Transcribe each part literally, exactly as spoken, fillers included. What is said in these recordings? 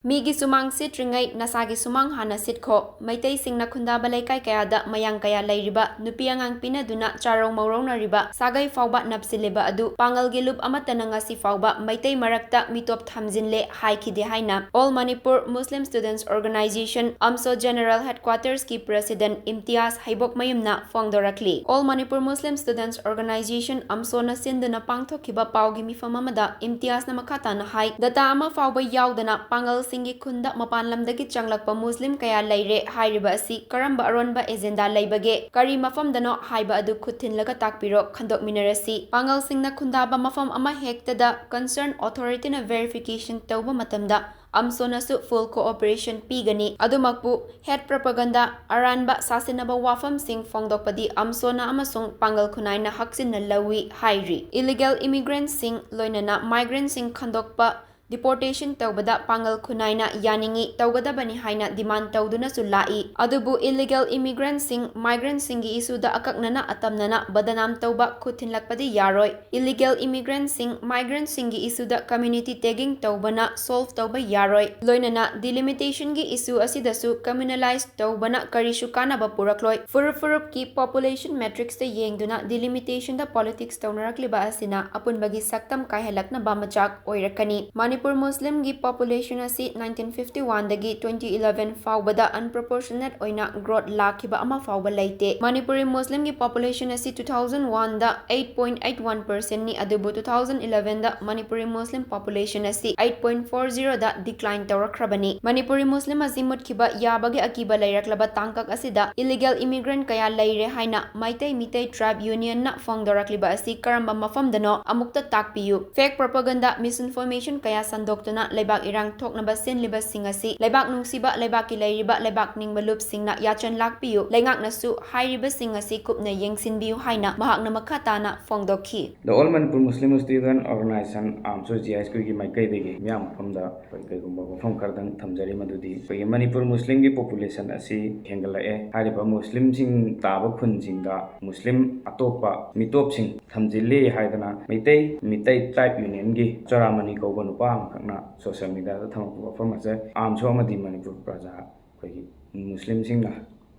ꯃꯤꯒꯤ ꯁꯨꯃꯥꯡ ꯁꯤꯠꯇ꯭ꯔꯤꯉꯩ ꯅꯁꯥꯒꯤ ꯁꯨꯃꯥꯡ ꯍꯥꯟꯅ ꯁꯤꯠꯈꯣ꯫ ꯃꯩꯇꯩꯁꯤꯡꯅ ꯈꯨꯟꯗꯥꯕ ꯂꯩꯀꯥꯏ ꯀꯌꯥꯗ ꯃꯌꯥꯡ ꯀꯌꯥ ꯂꯩꯔꯤꯕ ꯅꯨꯄꯤ ꯑꯉꯥꯡ ꯄꯤꯅꯗꯨꯅ ꯆꯥꯔꯧ ꯃꯧꯔꯧꯅꯔꯤꯕ ꯁꯥꯒꯩ ꯐꯥꯎꯕ ꯅꯞꯁꯤꯜꯂꯤꯕ ꯑꯗꯨ ꯄꯥꯡꯒꯜꯒꯤ ꯂꯨꯞ ꯑꯃꯠꯇꯅ ꯉꯁꯤ ꯐꯥꯎꯕ ꯃꯩꯇꯩ ꯃꯔꯛꯇ ꯃꯤꯇꯣꯞ ꯊꯝꯖꯤꯜꯂꯦ ꯍꯥꯏꯈꯤꯗꯦ ꯍꯥꯏꯅ All Manipur Muslim Students Organization, ꯑꯝꯁꯣ General Headquarters ꯀꯤ President ꯏꯝꯇꯤꯌꯥꯖ ꯍꯩꯕꯣꯛꯃꯌꯨꯝꯅ ꯐꯣꯡꯗꯣꯔꯛꯂꯤ꯫ All Manipur Muslim Students Organization, ꯑꯝꯁꯣꯅ ꯁꯤꯟꯗꯨꯅ ꯄꯥꯡꯊꯣꯛꯈꯤꯕ ꯄꯥꯎꯒꯤ ꯃꯤꯐꯝ ꯑꯃꯗ ꯏꯝꯇꯤꯌꯥꯖꯅ ꯃꯈꯥ ꯇꯥꯅ ꯍꯥꯏ, data ꯑꯃ ꯐꯥꯎꯕ ꯌꯥꯎꯗꯅ ꯄꯥꯡꯒꯜꯁꯤꯡꯒꯤ ꯈꯨꯟꯗ ꯃꯄꯥꯟ ꯂꯝꯗꯒꯤ ꯆꯪꯂꯛꯄ ꯃꯨꯁꯂꯤꯝ ꯀꯌꯥ ꯂꯩꯔꯦ ꯍꯥꯏꯔꯤꯕ ꯑꯁꯤ ꯀꯔꯝꯕ ꯑꯔꯣꯟꯕ agenda ꯂꯩꯕꯒꯦ, ꯀꯔꯤ ꯃꯐꯝꯗꯅꯣ ꯍꯥꯏꯕ ꯑꯗꯨ ꯈꯨꯠ ꯊꯤꯜꯂꯒ ꯇꯥꯛꯄꯤꯔꯣ, ꯈꯟꯗꯣꯛꯃꯤꯟꯅꯔꯁꯤ꯫ ꯄꯥꯡꯒꯜꯁꯤꯡꯅ ꯈꯨꯟꯗꯥꯕ ꯃꯐꯝ ꯑꯃ ꯍꯦꯛꯇꯗ concern authority ꯅ verification ꯇꯧꯕ ꯃꯇꯝꯗ ꯑꯝꯁꯣꯅꯁꯨ full cooperation ꯄꯤꯒꯅꯤ꯫ ꯑꯗꯨꯃꯛꯄꯨ head propaganda, ꯑꯔꯥꯟꯕ ꯁꯥꯁꯤꯟꯅꯕ ꯋꯥꯐꯝꯁꯤꯡ ꯐꯣꯡꯗꯣꯛꯄꯗꯤ ꯑꯝꯁꯣꯅ ꯑꯃꯁꯨꯡ ꯄꯥꯡꯒꯜ ꯈꯨꯟꯅꯥꯏꯅ ꯍꯛꯆꯤꯟꯅ ꯂꯧꯏ ꯍꯥꯏꯔꯤ꯫ Illegal immigrant ꯁꯤꯡ ꯂꯣꯏꯅꯅ migrant ꯁꯤꯡ ꯈꯟꯗꯣꯛꯄ, deportation ꯇꯧꯕꯗ ꯄꯥꯡꯒꯜ ꯈꯨꯟꯅꯥꯏꯅ ꯌꯥꯅꯤꯡꯏ, ꯇꯧꯒꯗꯕꯅꯤ ꯍꯥꯏꯅ demand ꯇꯧꯗꯨꯅꯁꯨ ꯂꯥꯛꯏ꯫ ꯑꯗꯨꯕꯨ illegal immigrant ꯁꯤꯡ, migrant ꯁꯤꯡꯒꯤ issue ꯗ ꯑꯀꯛꯅꯅ ꯑꯇꯝꯅꯅ ꯕꯗꯅꯥꯝ ꯇꯧꯕ, ꯈꯨꯠ ꯊꯤꯜꯂꯛꯄꯗꯤ ꯌꯥꯔꯣꯏ꯫ Illegal immigrant ꯁꯤꯡ, migrant ꯁꯤꯡꯒꯤ issue ꯗ community tagging ꯇꯧꯕꯅ solve ꯇꯧꯕ ꯌꯥꯔꯣꯏ꯫ ꯂꯣꯏꯅꯅ delimitation ꯒꯤ issue ꯑꯁꯤꯗꯁꯨ communalize ꯇꯧꯕꯅ ꯀꯔꯤꯁꯨ ꯀꯥꯟꯅꯕ ꯄꯨꯔꯛꯂꯣꯏ꯫ ꯐꯨꯔꯨꯞ ꯐꯨꯔꯨꯞꯀꯤ population matrix ꯇ ꯌꯦꯡꯗꯨꯅ delimitation ꯗ politics ꯇꯧꯅꯔꯛꯂꯤꯕ ꯑꯁꯤꯅ ꯑꯄꯨꯟꯕꯒꯤ ꯁꯛꯇꯝ ꯀꯥꯏꯍꯜꯂꯛꯅꯕ ꯃꯆꯥꯛ ꯑꯣꯏꯔꯛꯀꯅꯤ꯫ ꯃꯅꯤꯄꯨꯔ ꯃꯨꯁꯂꯤꯝꯒꯤ population ꯑꯁꯤ nineteen fifty one ꯗꯒꯤ twenty eleven ꯐꯥꯎꯕꯗ unproportionate ꯑꯣꯏꯅ growth ꯂꯥꯛꯈꯤꯕ ꯑꯃ ꯐꯥꯎꯕ ꯂꯩꯇꯦ꯫ ꯃꯅꯤꯄꯨꯔꯤ ꯃꯨꯁꯂꯤꯝꯒꯤ population ꯑꯁꯤ two thousand one ꯗ eight point eight one percent ꯅꯤ, ꯑꯗꯨꯕꯨ two thousand eleven ꯗ ꯃꯅꯤꯄꯨꯔꯤ ꯃꯨꯁꯂꯤꯝ population ꯑꯁꯤ eight point four zero ꯗ decline ꯇꯧꯔꯛꯈ꯭ꯔꯕꯅꯤ꯫ ꯃꯅꯤꯄꯨꯔꯤ ꯃꯨꯁꯂꯤꯝ ꯑꯁꯤ ꯃꯨꯠꯈꯤꯕ ꯌꯥꯕꯒꯤ ꯑꯀꯤꯕ ꯂꯩꯔꯛꯂꯕ ꯇꯥꯡꯀꯛ ꯑꯁꯤꯗ illegal immigrant ꯀꯌꯥ ꯂꯩꯔꯦ ꯍꯥꯏꯅ ꯃꯩꯇꯩ ꯃꯤꯇꯩ tribe union ꯅ ꯐꯣꯡꯗꯣꯔꯛꯂꯤꯕ ꯑꯁꯤ ꯀꯔꯝꯕ ꯃꯐꯝꯗꯅꯣ ꯑꯃꯨꯛꯇ ꯇꯥꯛꯄꯤꯌꯨ꯫ Fake propaganda, misinformation ꯀꯌꯥ ꯁꯟꯗꯣꯛꯇꯨꯅ ꯂꯩꯕꯥꯛ ꯏꯔꯥꯡ ꯊꯣꯛꯅꯕ ꯁꯤꯟꯂꯤꯕꯁꯤꯡ ꯑꯁꯤ ꯂꯩꯕꯥꯛ ꯅꯨꯡꯁꯤꯕ, ꯂꯩꯕꯥꯛꯀꯤ ꯂꯩꯔꯤꯕ ꯂꯩꯕꯥꯛ ꯅꯤꯡꯕ ꯂꯨꯞꯁꯤꯡꯅ ꯌꯥꯆꯟ ꯂꯥꯛꯄꯤꯌꯨ꯫ ꯂꯩꯉꯥꯛꯅꯁꯨ ꯍꯥꯏꯔꯤꯕꯁꯤꯡ ꯑꯁꯤ ꯀꯨꯞꯅ ꯌꯦꯡꯁꯤꯟꯕꯤꯌꯨ ꯍꯥꯏꯅ ꯃꯍꯥꯛꯅ ꯃꯈꯥ ꯇꯥꯅ ꯐꯣꯡꯗꯣꯛꯈꯤ꯫ The All Manipur Muslim Student Organization, AMSO G I S K ꯒꯤ ꯃꯥꯏꯀꯩꯗꯒꯤ ꯃꯤꯌꯥꯝ ꯃꯐꯝꯗ ꯑꯩꯈꯣꯏ ꯀꯩꯒꯨꯝꯕ ꯋꯥꯐꯝ ꯈꯔꯗꯪ ꯊꯝꯖꯔꯤ, ꯃꯗꯨꯗꯤ ꯑꯩꯈꯣꯏꯒꯤ ꯃꯅꯤꯄꯨꯔ ꯃꯨꯁꯂꯤꯝꯒꯤ population ꯑꯁꯤ ꯍꯦꯟꯒꯠꯂꯛꯑꯦ꯫ ꯍꯥꯏꯔꯤꯕ ꯃꯨꯁꯂꯤꯝꯁꯤꯡ ꯇꯥꯕ ꯈꯨꯟꯁꯤꯡꯗ ꯃꯨꯁꯂꯤꯝ ꯑꯇꯣꯞꯄ ꯃꯤꯇꯣꯞꯁꯤꯡ ꯊꯝꯖꯤꯜꯂꯤ ꯍꯥꯏꯗꯅ ꯃꯩꯇꯩ, ꯃꯤꯇꯩ tribe union ꯒꯤ ꯆꯣꯔꯥꯃꯅꯤ ꯀꯧꯕ ꯅꯨꯄꯥ ꯃꯍꯥꯛꯅ ꯁꯣꯁꯤꯌꯦꯜ ꯃꯤꯗꯤꯌꯥꯗ ꯊꯝꯃꯛꯄ ꯋꯥꯐꯝ ꯑꯁꯦ ꯑꯥꯝꯁꯨ ꯑꯃꯗꯤ ꯃꯅꯤꯄꯨꯔ ꯄ꯭ꯔꯖꯥ ꯑꯩꯈꯣꯏꯒꯤ ꯃꯨꯁꯂꯤꯝꯁꯤꯡꯅ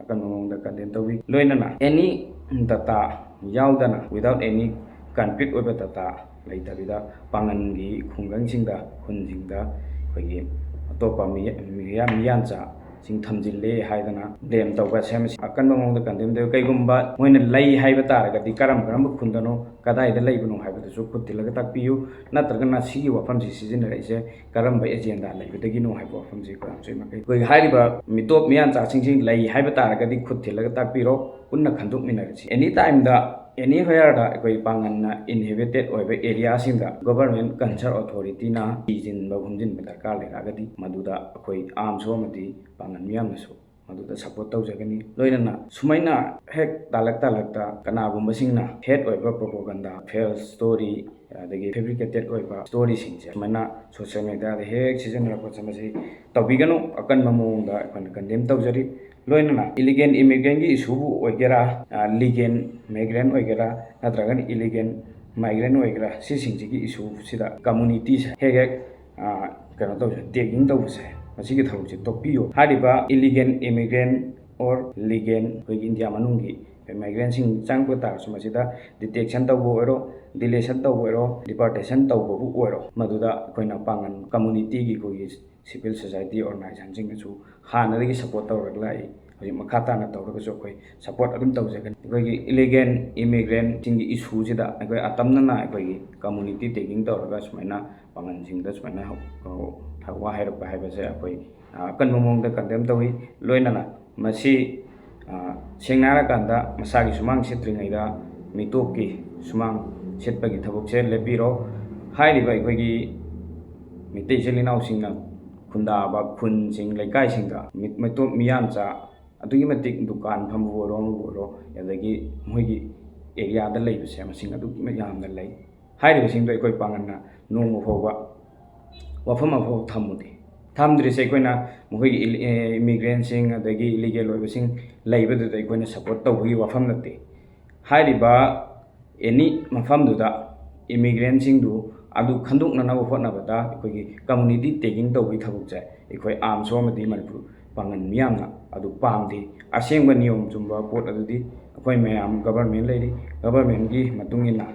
ꯑꯀꯟꯕ ꯃꯑꯣꯡꯗ ꯀꯟꯗꯦꯝ ꯇꯧꯏ꯫ ꯂꯣꯏꯅꯅ ꯑꯦꯅꯤ ꯗꯇꯥ ꯌꯥꯎꯗꯅ, without any concrete ꯑꯣꯏꯕ ꯗꯇꯥ ꯂꯩꯇꯕꯤꯗ, ꯄꯥꯡꯒꯟꯒꯤ ꯈꯨꯡꯒꯪꯁꯤꯡꯗ, ꯈꯨꯟꯁꯤꯡꯗ ꯑꯩꯈꯣꯏꯒꯤ ꯑꯇꯣꯞꯄ ꯃꯤꯌꯥ-, ꯃꯤꯌꯥ-, ꯃꯤꯌꯥꯟꯆꯥꯁꯤꯡ ꯊꯝꯖꯤꯜꯂꯦ ꯍꯥꯏꯗꯅ ꯕ꯭ꯂꯦꯝ ꯇꯧꯕ ꯑꯁꯦ ꯃꯁꯤ ꯑꯀꯟꯕ ꯃꯑꯣꯡꯗ ꯀꯟꯗꯦꯝ ꯇꯧꯏ꯫ ꯀꯩꯒꯨꯝꯕ ꯃꯣꯏꯅ ꯂꯩ ꯍꯥꯏꯕ ꯇꯥꯔꯒꯗꯤ ꯀꯔꯝ ꯀꯔꯝꯕ ꯈꯨꯟꯗꯅꯣ, ꯀꯗꯥꯏꯗ ꯂꯩꯕꯅꯣ ꯍꯥꯏꯕꯗꯨꯁꯨ ꯈꯨꯠ ꯊꯤꯜꯂꯒ ꯇꯥꯛꯄꯤꯌꯨ꯫ ꯅꯠꯇ꯭ꯔꯒꯅ ꯁꯤꯒꯤ ꯋꯥꯐꯝꯁꯤ ꯁꯤꯖꯤꯟꯅꯔꯛꯏꯁꯦ ꯀꯔꯝꯕ ꯑꯦꯖꯦꯟꯗꯥ ꯂꯩꯕꯗꯒꯤꯅꯣ ꯍꯥꯏꯕ ꯋꯥꯐꯝꯁꯤ ꯑꯩꯈꯣꯏ ꯌꯥꯝ ꯁꯣꯏ ꯃꯈꯩ ꯑꯩꯈꯣꯏꯒꯤ ꯍꯥꯏꯔꯤꯕ ꯃꯤꯇꯣꯞ ꯃꯤꯌꯥꯟꯆꯥꯁꯤꯡꯁꯤ ꯂꯩ ꯍꯥꯏꯕ ꯇꯥꯔꯒꯗꯤ ꯈꯨꯠ ꯊꯤꯜꯂꯒ ꯇꯥꯛꯄꯤꯔꯣ, ꯄꯨꯟꯅ ꯈꯟꯗꯣꯛꯃꯤꯟꯅꯔꯁꯤ꯫ ꯑꯦꯅꯤ ꯇꯥꯏꯝꯗ, ꯑꯦꯅꯤ ꯍ꯭ꯋꯦꯌꯔꯗ ꯑꯩꯈꯣꯏ ꯄꯥꯡꯒꯟꯅ ꯏꯟꯍꯦꯕꯤꯇꯦꯠ ꯑꯣꯏꯕ ꯑꯦꯔꯤꯌꯥꯁꯤꯡꯗ ꯒꯣꯚꯔꯟꯃꯦꯟ ꯀꯟꯁꯔꯟ ꯑꯣꯊꯣꯔꯤꯇꯤꯅ ꯊꯤꯖꯤꯟꯕ ꯍꯨꯝꯖꯤꯟꯕ ꯗꯔꯀꯥꯔ ꯂꯩꯔꯛꯑꯒꯗꯤ ꯃꯗꯨꯗ ꯑꯩꯈꯣꯏ ꯑꯥꯝꯁꯨ ꯑꯃꯗꯤ ꯄꯥꯡꯒꯟ ꯃꯤꯌꯥꯝꯅꯁꯨ ꯃꯗꯨꯗ ꯁꯞꯄꯣꯔꯠ ꯇꯧꯖꯒꯅꯤ꯫ ꯂꯣꯏꯅꯅ ꯁꯨꯃꯥꯏꯅ ꯍꯦꯛ ꯇꯥꯂꯛ ꯇꯥꯂꯛꯇ ꯀꯅꯥꯒꯨꯝꯕꯁꯤꯡꯅ ꯐꯦꯛ ꯑꯣꯏꯕ ꯄ꯭ꯔꯣꯄꯣꯒꯟꯗꯥ, ꯐꯦꯜꯁ ꯁ꯭ꯇꯣꯔꯤ, ꯑꯗꯒꯤ ꯐꯦꯕ꯭ꯔꯤꯀꯦꯇꯦꯠ ꯑꯣꯏꯕ ꯁ꯭ꯇꯣꯔꯤꯁꯤꯡꯁꯦ ꯁꯨꯃꯥꯏꯅ ꯁꯣꯁꯤꯌꯦꯜ ꯃꯦꯗꯤꯌꯥꯗ ꯍꯦꯛ ꯁꯤꯖꯤꯟꯅꯔꯛꯄꯁꯦ ꯃꯁꯤ ꯇꯧꯕꯤꯒꯅꯨ, ꯑꯀꯟꯕ ꯃꯑꯣꯡꯗ ꯑꯩꯈꯣꯏꯅ ꯀꯟꯗꯦꯝ ꯇꯧꯖꯔꯤ꯫ ꯂꯣꯏꯅꯅ ꯏꯂꯤꯒꯦꯜ ꯏꯃꯤꯒ꯭ꯔꯦꯟꯒꯤ ꯏꯁꯨꯕꯨ ꯑꯣꯏꯒꯦꯔꯥ, ꯂꯤꯒꯦꯜ ꯃꯥꯏꯒ꯭ꯔꯦꯟ ꯑꯣꯏꯒꯦꯔꯥ, ꯅꯠꯇ꯭ꯔꯒꯅ ꯏꯂꯤꯒꯦꯜ ꯃꯥꯏꯒ꯭ꯔꯦꯟ ꯑꯣꯏꯒꯦꯔꯥ, ꯁꯤꯁꯤꯡꯁꯤꯒꯤ ꯏꯁꯨꯁꯤꯗ ꯀꯝꯃꯨꯅꯤꯇꯤꯁꯦ ꯍꯦꯛ ꯍꯦꯛ, ꯑ, ꯀꯩꯅꯣ ꯇꯧꯁꯦ, ꯇꯦꯒꯤꯡ ꯇꯧꯕꯁꯦ, ꯃꯁꯤꯒꯤ ꯊꯕꯛꯁꯦ ꯇꯣꯛꯄꯤꯌꯨ꯫ ꯍꯥꯏꯔꯤꯕ ꯏꯂꯤꯒꯦꯜ ꯏꯃꯤꯒ꯭ꯔꯦꯟ ꯑꯣꯔ ꯂꯤꯒꯦꯜ ꯑꯩꯈꯣꯏꯒꯤ ꯏꯟꯗꯤꯌꯥ ꯃꯅꯨꯡꯒꯤ ꯃꯥꯏꯒ꯭ꯔꯦꯟꯁꯤꯡ ꯆꯪꯕ ꯇꯥꯔꯁꯨ ꯃꯁꯤꯗ ꯗꯤꯇꯦꯛꯁꯟ ꯇꯧꯕ ꯑꯣꯏꯔꯣ, ꯗꯤꯂꯦꯁꯟ ꯇꯧꯕ ꯑꯣꯏꯔꯣ, ꯗꯤꯄꯥꯔꯇꯦꯁꯟ ꯇꯧꯕꯕꯨ ꯑꯣꯏꯔꯣ, ꯃꯗꯨꯗ ꯑꯩꯈꯣꯏꯅ ꯄꯥꯡꯒꯟ ꯀꯝꯃꯨꯅꯤꯇꯤꯒꯤ ꯑꯩꯈꯣꯏꯒꯤ ꯁꯤꯚꯤꯜ ꯁꯣꯁꯥꯏꯇꯤ ꯑꯣꯔꯒꯅꯥꯏꯖꯦꯁꯟꯁꯤꯡꯅꯁꯨ ꯍꯥꯟꯅꯗꯒꯤ ꯁꯞꯄꯣꯔꯠ ꯇꯧꯔꯛꯂ ꯂꯥꯛꯏ꯫ ꯍꯧꯖꯤꯛ ꯃꯈꯥ ꯇꯥꯅ ꯇꯧꯔꯒꯁꯨ ꯑꯩꯈꯣꯏ ꯁꯞꯄꯣꯔꯠ ꯑꯗꯨꯝ ꯇꯧꯖꯒꯅꯤ꯫ ꯑꯩꯈꯣꯏꯒꯤ ꯏꯂꯤꯒꯦꯜ ꯏꯃꯤꯒ꯭ꯔꯦꯟꯁꯤꯡꯒꯤ ꯏꯁꯨꯁꯤꯗ ꯑꯩꯈꯣꯏ ꯑꯇꯝꯅꯅ ꯑꯩꯈꯣꯏꯒꯤ ꯀꯝꯃꯨꯅꯤꯇꯤ ꯇꯦꯒꯤꯡ ꯇꯧꯔꯒ ꯁꯨꯃꯥꯏꯅ ꯄꯥꯡꯒꯟꯁꯤꯡꯗ ꯁꯨꯃꯥꯏꯅ ꯍꯧ-, ꯋꯥ ꯍꯥꯏꯔꯛꯄ ꯍꯥꯏꯕꯁꯦ ꯑꯩꯈꯣꯏ, ꯑ, ꯑꯀꯟꯕ ꯃꯑꯣꯡꯗ ꯀꯟꯗꯦꯝ ꯇꯧꯏ꯫ ꯂꯣꯏꯅꯅ ꯃꯁꯤ, ꯑ, ꯁꯦꯡꯅ ꯍꯥꯏꯔꯀꯥꯟꯗ ꯃꯁꯥꯒꯤ ꯁꯨꯃꯥꯡ ꯁꯤꯠꯇ꯭ꯔꯤꯉꯩꯗ ꯃꯤꯇꯣꯞꯀꯤ ꯁꯨꯃꯥꯡ ꯁꯤꯠꯄꯒꯤ ꯊꯕꯛꯁꯦ ꯂꯦꯞꯄꯤꯔꯣ꯫ ꯍꯥꯏꯔꯤꯕ ꯑꯩꯈꯣꯏꯒꯤ ꯃꯩꯇꯩ ꯏꯆꯤꯜ ꯏꯅꯥꯎꯁꯤꯡꯅ ꯈꯨꯟꯗꯥꯕ ꯈꯨꯟꯁꯤꯡ, ꯂꯩꯀꯥꯏꯁꯤꯡꯗ ꯃꯤ-, ꯃꯤꯇꯣꯞ ꯃꯤꯌꯥꯟꯆꯥ ꯑꯗꯨꯛꯀꯤ ꯃꯇꯤꯛ ꯗꯨꯀꯥꯟ ꯐꯝꯕꯕꯨ ꯑꯣꯏꯔꯣ, ꯑꯃꯕꯨ ꯑꯣꯏꯔꯣ, ꯑꯗꯒꯤ ꯃꯣꯏꯒꯤ ꯑꯦꯔꯤꯌꯥꯗ ꯂꯩꯕꯁꯦ ꯃꯁꯤꯡ ꯑꯗꯨꯛꯀꯤ ꯃꯇꯤꯛ ꯌꯥꯝꯅ ꯂꯩ꯫ ꯍꯥꯏꯔꯤꯕꯁꯤꯡꯗꯣ ꯑꯩꯈꯣꯏ ꯄꯥꯡꯒꯟꯅ ꯅꯣꯡꯃ ꯐꯥꯎꯕ ꯋꯥꯐꯝ ꯑꯃꯐꯥꯎ ꯊꯝꯃꯨꯗꯦ꯫ ꯊꯝꯗ꯭ꯔꯤꯁꯦ ꯑꯩꯈꯣꯏꯅ ꯃꯈꯣꯏꯒꯤ ꯏꯂꯤ-, ꯑꯦ, ꯏꯃꯤꯒ꯭ꯔꯦꯟꯁꯤꯡ ꯑꯗꯒꯤ ꯏꯂꯤꯒꯦꯜ ꯑꯣꯏꯕꯁꯤꯡ ꯂꯩꯕꯗꯨꯗ ꯑꯩꯈꯣꯏꯅ ꯁꯞꯄꯣꯔꯠ ꯇꯧꯕꯒꯤ ꯋꯥꯐꯝ ꯅꯠꯇꯦ꯫ ꯍꯥꯏꯔꯤꯕ ꯑꯦꯅꯤ ꯃꯐꯝꯗꯨꯗ ꯏꯃꯤꯒ꯭ꯔꯦꯟꯁꯤꯡꯗꯨ ꯑꯗꯨ ꯈꯟꯗꯣꯛꯅꯅꯕ ꯍꯣꯠꯅꯕꯗ ꯑꯩꯈꯣꯏꯒꯤ community tagging ꯇꯧꯕꯒꯤ ꯊꯕꯛꯁꯦ ꯑꯩꯈꯣꯏ ꯑꯥꯝꯁꯨ ꯑꯃꯗꯤ ꯃꯅꯤꯄꯨꯔ ꯄꯥꯡꯒꯟ ꯃꯤꯌꯥꯝꯅ ꯑꯗꯨ ꯄꯥꯝꯗꯦ꯫ ꯑꯁꯦꯡꯕ ꯅꯤꯌꯣꯝ ꯆꯨꯝꯕ ꯄꯣꯠ ꯑꯗꯨꯗꯤ ꯑꯩꯈꯣꯏ ꯃꯌꯥꯝ, government ꯂꯩꯔꯤ, governmentꯀꯤ ꯃꯇꯨꯡ ꯏꯟꯅ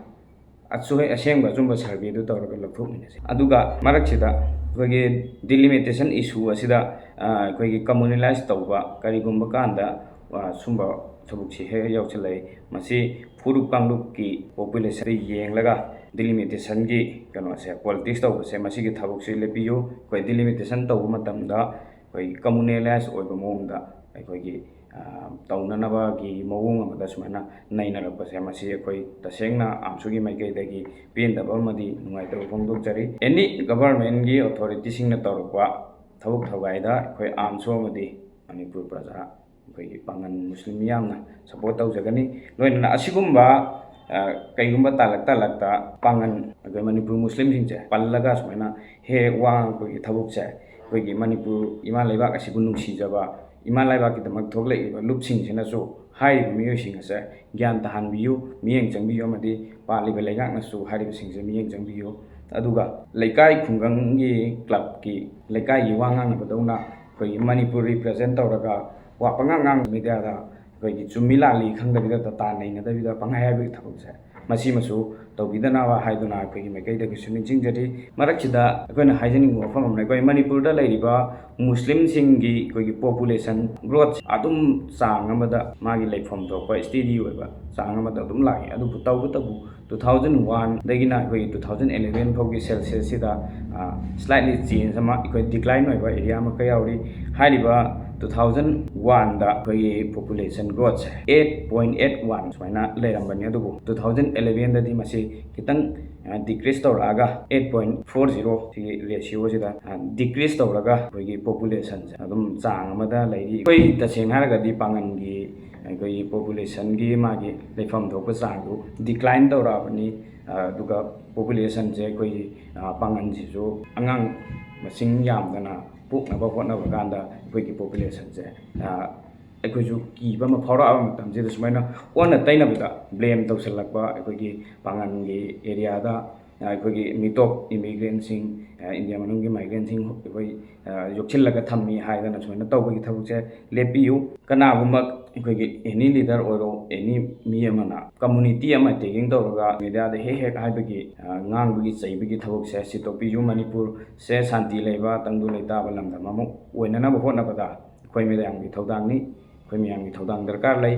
ꯑꯆꯣꯏ-, ꯑꯁꯦꯡꯕ ꯑꯆꯨꯝꯕ surveyꯗꯨ ꯇꯧꯔꯒ ꯂꯧꯊꯣꯛꯃꯤꯟꯅꯁꯤ꯫ ꯑꯗꯨꯒ ꯃꯔꯛꯁꯤꯗ ꯑꯩꯈꯣꯏꯒꯤ delimitation issue ꯑꯁꯤꯗ, ꯑ, ꯑꯩꯈꯣꯏꯒꯤ communalize ꯇꯧꯕ ꯀꯔꯤꯒꯨꯝꯕ ꯀꯥꯟꯗ, ꯑ, ꯁꯨꯝꯕ ꯊꯕꯛꯁꯤ ꯍꯦꯛ ꯍꯦꯛ ꯌꯥꯎꯁꯤꯜꯂꯛꯏ꯫ ꯃꯁꯤ ꯐꯨꯔꯨꯞ ꯀꯥꯡꯂꯨꯞꯀꯤ populationꯗ ꯌꯦꯡꯂꯒ delimitationꯒꯤ ꯀꯩꯅꯣꯁꯦ, politics ꯇꯧꯕꯁꯦ, ꯃꯁꯤꯒꯤ ꯊꯕꯛꯁꯤ ꯂꯦꯞꯄꯤꯌꯨ꯫ ꯑꯩꯈꯣꯏ delimitation ꯇꯧꯕ ꯃꯇꯝꯗ ꯑꯩꯈꯣꯏ communalize ꯑꯣꯏꯕ ꯃꯑꯣꯡꯗ ꯑꯩꯈꯣꯏꯒꯤ, ꯑ, ꯇꯧꯅꯅꯕꯒꯤ ꯃꯑꯣꯡ ꯑꯃꯗ ꯁꯨꯃꯥꯏꯅ ꯅꯩꯅꯔꯛꯄꯁꯦ, ꯃꯁꯤ ꯑꯩꯈꯣꯏ ꯇꯁꯦꯡꯅ ꯑꯥꯝꯁꯨꯒꯤ ꯃꯥꯏꯀꯩꯗꯒꯤ ꯄꯦꯟꯗꯕ ꯑꯃꯗꯤ ꯅꯨꯡꯉꯥꯏꯇꯕ ꯐꯣꯡꯗꯣꯛꯆꯔꯤ꯫ Any governmentꯀꯤ authorityꯁꯤꯡꯅ ꯇꯧꯔꯛꯄ ꯊꯕꯛ ꯊꯧꯒꯥꯏꯗ ꯑꯩꯈꯣꯏ ꯑꯥꯝꯁꯨ ꯑꯃꯗꯤ ꯃꯅꯤꯄꯨꯔ ꯄ꯭ꯔꯖꯥ, ꯑꯩꯈꯣꯏꯒꯤ ꯄꯥꯡꯒꯟ ꯃꯨꯁꯂꯤꯝ ꯃꯤꯌꯥꯝꯅ support ꯇꯧꯖꯒꯅꯤ꯫ ꯂꯣꯏꯅꯅ ꯑꯁꯤꯒꯨꯝꯕ, ꯑ, ꯀꯩꯒꯨꯝꯕ ꯇꯥꯂꯛ ꯇꯥꯂꯛꯇ ꯄꯥꯡꯒꯟ, ꯑꯩꯈꯣꯏ ꯃꯅꯤꯄꯨꯔ ꯃꯨꯁꯂꯤꯝꯁꯤꯡꯁꯦ ꯄꯜꯂꯒ ꯁꯨꯃꯥꯏꯅ ꯍꯦꯛ ꯋꯥ ꯉꯥꯡꯕꯒꯤ ꯊꯕꯛꯁꯦ, ꯑꯩꯈꯣꯏꯒꯤ ꯃꯅꯤꯄꯨꯔ ꯏꯃꯥ ꯂꯩꯕꯥꯛ ꯑꯁꯤꯕꯨ ꯅꯨꯡꯁꯤꯖꯕ, ꯏꯃꯥ ꯂꯩꯕꯥꯛꯀꯤꯗꯃꯛ ꯊꯣꯛꯂꯛꯏꯕ ꯂꯨꯞꯁꯤꯡꯁꯤꯅꯁꯨ ꯍꯥꯏꯔꯤꯕ ꯃꯤꯑꯣꯏꯁꯤꯡ ꯑꯁꯦ ꯒ꯭ꯌꯥꯟ ꯇꯥꯍꯟꯕꯤꯌꯨ, ꯃꯤꯠꯌꯦꯡ ꯆꯪꯕꯤꯌꯨ, ꯑꯃꯗꯤ ꯄꯥꯜꯂꯤꯕ ꯂꯩꯉꯥꯛꯅꯁꯨ ꯍꯥꯏꯔꯤꯕꯁꯤꯡꯁꯦ ꯃꯤꯠꯌꯦꯡ ꯆꯪꯕꯤꯌꯨ꯫ ꯑꯗꯨꯒ ꯂꯩꯀꯥꯏ ꯈꯨꯡꯒꯪꯒꯤ clubꯀꯤ ꯂꯩꯀꯥꯏꯒꯤ ꯋꯥ ꯉꯥꯡꯅꯕꯗꯧꯅ ꯑꯩꯈꯣꯏꯒꯤ ꯃꯅꯤꯄꯨꯔ represent ꯇꯧꯔꯒ ꯋꯥ ꯄꯉꯥꯡ ꯉꯥꯡ mediaꯗ ꯑꯩꯈꯣꯏꯒꯤ ꯆꯨꯝꯃꯤ ꯂꯥꯜꯂꯤ ꯈꯪꯗꯕꯤꯗ, data ꯅꯩꯅꯗꯕꯤꯗ ꯄꯪꯍꯥꯏ ꯍꯥꯏꯕꯒꯤ ꯊꯕꯛꯁꯦ, ꯃꯁꯤꯃꯁꯨ ꯇꯧꯕꯤꯗꯅꯕ ꯍꯥꯏꯗꯨꯅ ꯑꯩꯈꯣꯏꯒꯤ ꯃꯥꯏꯀꯩꯗꯒꯤꯁꯨ ꯅꯤꯡꯁꯤꯡꯖꯔꯤ꯫ ꯃꯔꯛꯁꯤꯗ ꯑꯩꯈꯣꯏꯅ ꯍꯥꯏꯖꯅꯤꯡꯕ ꯋꯥꯐꯝ ꯑꯃꯅ, ꯑꯩꯈꯣꯏ ꯃꯅꯤꯄꯨꯔꯗ ꯂꯩꯔꯤꯕ ꯃꯨꯁꯂꯤꯝꯁꯤꯡꯒꯤ ꯑꯩꯈꯣꯏꯒꯤ population growth ꯑꯗꯨꯝ ꯆꯥꯡ ꯑꯃꯗ ꯃꯥꯒꯤ ꯂꯩꯐꯝ ꯊꯣꯛꯄ steady ꯑꯣꯏꯕ ꯆꯥꯡ ꯑꯃꯗ ꯑꯗꯨꯝ ꯂꯥꯛꯏ꯫ ꯑꯗꯨꯕꯨ ꯇꯧꯕꯇꯕꯨ two thousand oneꯗꯒꯤꯅ ꯑꯩꯈꯣꯏꯒꯤ two thousand eleven ꯐꯥꯎꯒꯤ censusꯁꯤꯗ, ꯑ, slightly change ꯑꯃ, ꯑꯩꯈꯣꯏ decline ꯑꯣꯏꯕ area ꯑꯃꯈꯛ ꯌꯥꯎꯔꯤ꯫ ꯍꯥꯏꯔꯤꯕ two thousand oneꯗ ꯑꯩꯈꯣꯏꯒꯤ population growthꯁꯦ eight point eight one ꯁꯨꯃꯥꯏꯅ ꯂꯩꯔꯝꯕꯅꯤ, ꯑꯗꯨꯕꯨ two thousand elevenꯗꯗꯤ ꯃꯁꯤ ꯈꯤꯇꯪ, ꯑ, decrease ꯇꯧꯔꯛꯑꯒ eight point four zero ꯁꯤꯒꯤ ratioꯁꯤꯗ, ꯑ, decrease ꯇꯧꯔꯒ ꯑꯩꯈꯣꯏꯒꯤ populationꯁꯦ ꯑꯗꯨꯝ ꯆꯥꯡ ꯑꯃꯗ ꯂꯩꯔꯤ꯫ ꯑꯩꯈꯣꯏ ꯇꯁꯦꯡꯅ ꯍꯥꯏꯔꯒꯗꯤ ꯄꯥꯡꯒꯟꯒꯤ ꯑꯩꯈꯣꯏꯒꯤ populationꯒꯤ ꯃꯥꯒꯤ ꯂꯩꯐꯝ ꯊꯣꯛꯄ ꯆꯥꯡꯗꯨ decline ꯇꯧꯔꯛꯑꯕꯅꯤ꯫ ꯑ, ꯑꯗꯨꯒ populationꯁꯦ ꯑꯩꯈꯣꯏꯒꯤ, ꯑ, ꯄꯥꯡꯒꯟꯁꯤꯁꯨ ꯑꯉꯥꯡ ꯃꯁꯤꯡ ꯌꯥꯝꯗꯅ ꯄꯣꯛꯅꯕ ꯍꯣꯠꯅꯕ ꯀꯥꯟꯗ ꯑꯩꯈꯣꯏꯒꯤ populationꯁꯦ, ꯑ, ꯑꯩꯈꯣꯏꯁꯨ ꯀꯤꯕ ꯑꯃ ꯐꯥꯎꯔꯛꯑꯕ ꯃꯇꯝꯁꯤꯗ ꯁꯨꯃꯥꯏꯅ ꯑꯣꯟꯅ ꯇꯩꯅꯕꯗ blame ꯇꯧꯁꯜꯂꯛꯄ, ꯑꯩꯈꯣꯏꯒꯤ ꯄꯥꯡꯒꯟꯒꯤ areaꯗ ꯑꯩꯈꯣꯏꯒꯤ ꯃꯤꯇꯣꯞ ꯏꯃꯤꯒ꯭ꯔꯦꯟꯁꯤꯡ, ꯏꯟꯗꯤꯌꯥ ꯃꯅꯨꯡꯒꯤ ꯃꯥꯏꯒ꯭ꯔꯦꯟꯁꯤꯡ ꯑꯩꯈꯣꯏ ꯌꯣꯛꯁꯤꯜꯂꯒ ꯊꯝꯃꯤ ꯍꯥꯏꯗꯅ ꯁꯨꯃꯥꯏꯅ ꯇꯧꯕꯒꯤ ꯊꯕꯛꯁꯦ ꯂꯦꯞꯄꯤꯌꯨ꯫ ꯀꯅꯥꯒꯨꯝꯕ ꯑꯩꯈꯣꯏꯒꯤ ꯑꯦꯅꯤ ꯂꯤꯗꯔ ꯑꯣꯏꯔꯣ, ꯑꯦꯅꯤ ꯃꯤ ꯑꯃꯅ ꯀꯝꯃꯨꯅꯤꯇꯤ ꯑꯃ ꯑꯦꯇꯦꯀꯤꯡ ꯇꯧꯔꯒ ꯃꯦꯗꯤꯌꯥꯗ ꯍꯦꯛ ꯍꯦꯛ ꯍꯥꯏꯕꯒꯤ, ꯉꯥꯡꯕꯒꯤ ꯆꯩꯕꯒꯤ ꯊꯕꯛꯁꯦ ꯁꯤ ꯇꯣꯛꯄꯤꯌꯨ꯫ ꯃꯅꯤꯄꯨꯔꯁꯦ ꯁꯥꯟꯇꯤ ꯂꯩꯕ, ꯇꯪꯗꯨ ꯂꯩꯇꯥꯕ ꯂꯝꯗꯝ ꯑꯃ ꯑꯣꯏꯅꯅꯕ ꯍꯣꯠꯅꯕꯗ ꯑꯩꯈꯣꯏ ꯃꯌꯥꯝꯒꯤ ꯊꯧꯗꯥꯡꯅꯤ꯫ ꯑꯩꯈꯣꯏ ꯃꯌꯥꯝꯒꯤ ꯊꯧꯗꯥꯡ ꯗꯔꯀꯥꯔ ꯂꯩ꯫